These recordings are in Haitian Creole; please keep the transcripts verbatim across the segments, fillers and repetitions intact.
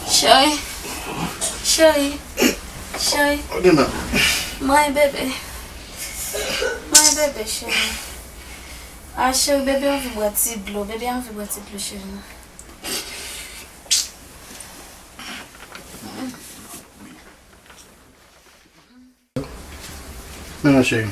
Cheri, cheri, cheri. Mwen bebe. Mwen bebe, cheri. Ah, cheri, bebe anvi bwè ti dlo. Bebe anvi bwè ti dlo, cheri. Men non, cheri.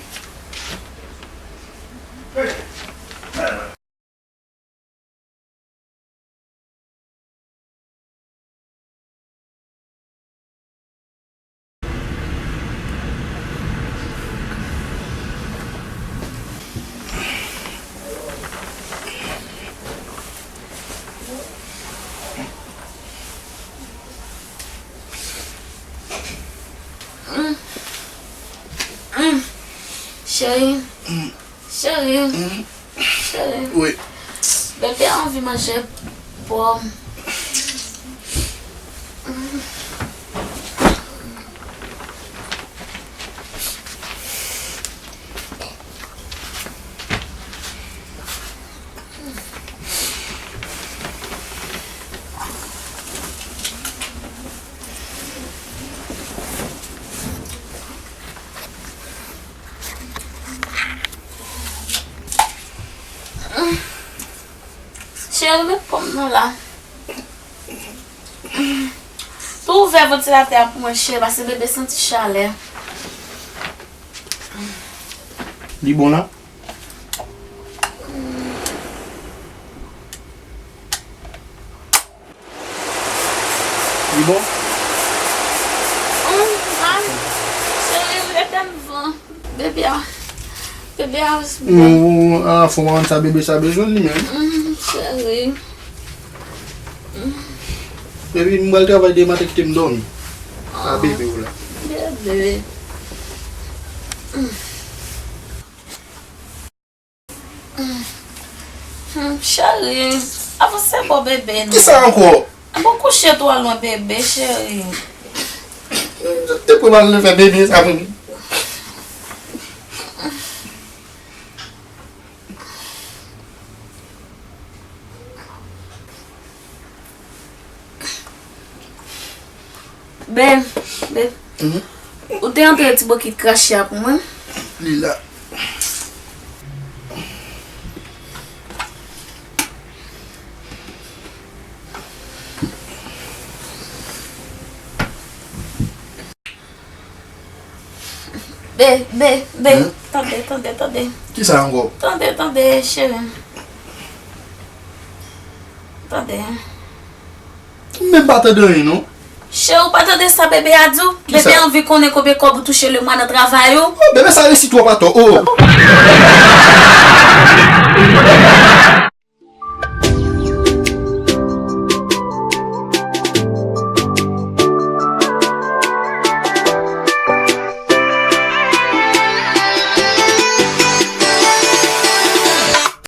Cheri, cheri, cheri. Wi. Bebe anvi manje pòm. Cheri, met pòm nan la. Tou ouvè vantilatè a pou mwen, cheri, paske bebe santi chalè. Li bon la? Li bon? Hum, ah, cheri, rete anvan. Bebe a, bebe a, hum, ah, fò m konn sa bebe sa bezwen li menm. Hum, cheri. Epi m pral travay demen maten, kite m dòmi. A bebe w la. Bebe. Hum, cheri, avanse bò bebe non. Kisa ankò? Bon, kouche twò lwen bebe, cheri. Te pou mal fè bebe sa pou mwen. Ben, ben. Mhm. Ou te antre ti bokit krache a pou mwen? Li la. Be, be, be. Hum? Tande, tande, tande. Kisa ankò? Tande, tande, cheri. Tande. M menm pa tande anyen non. Cheri, ou pa tande sa bebe a di w? Kisa? Bebe anvi konnen konbyen kòb ou touche lemwa nan travay ou. Oh, bebe sa resi twòp atò. Oh.